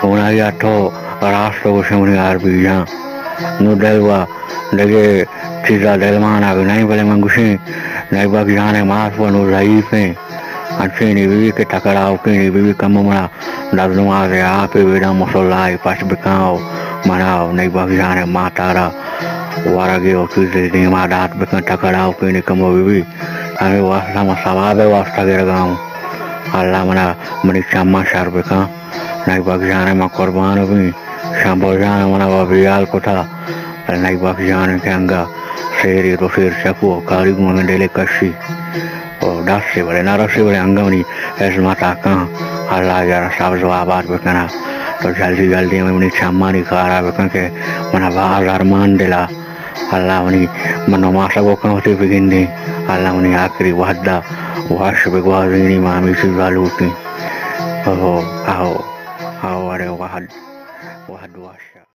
ہونائی ءَ تو راست گوشے منی آر بی جان۔ نوں دل و دگہ چیزا دلمانگ نئیں، بلے من گوشیں نئی بخش جان ءِ مات و نوں ضعیف ایں۔ انچیں نی بی کہ تکڑا اوکیں نی بی کم منا دز نماز ءِ آپ ءِ بیداں مصلا ءَ پچ بکن و منا و نئی بخش جان ءِ مات ءَ را ورگے و چیزے دیما دات بکن، تکڑا اوکیں نی کمو بی بی۔ ہمے واسطہ من ثواب ءِ واسطہ گرگا اوں۔ اللہ منا منی چماں شر بکن۔ نئی بخش جان ءَ من قربان بیں۔ شمبل جان ءَ منا و بیال کتا، بلے نئی بخش جان ءَ کہ انگا سیرے دو سیر چکو کاری گوں ہمے دل ءَ کشی۔ او دستے بلے نہ رسے، بلے انگا منی خذمت ءَ کن۔ اللہ یارا سبز و آباد بکنا۔ تو جلدی جلدی ہمے منی چمانی کارا بکن کہ منا باز ارمان دلا۔ اللہ منی من نماسگ و کن وتی بگندیں۔ اللہ منی آخری وحدا وش بگوازینی، ما ہمے چیزا لوٹیں۔ او، او، او، اڑے وحد، وحد وش۔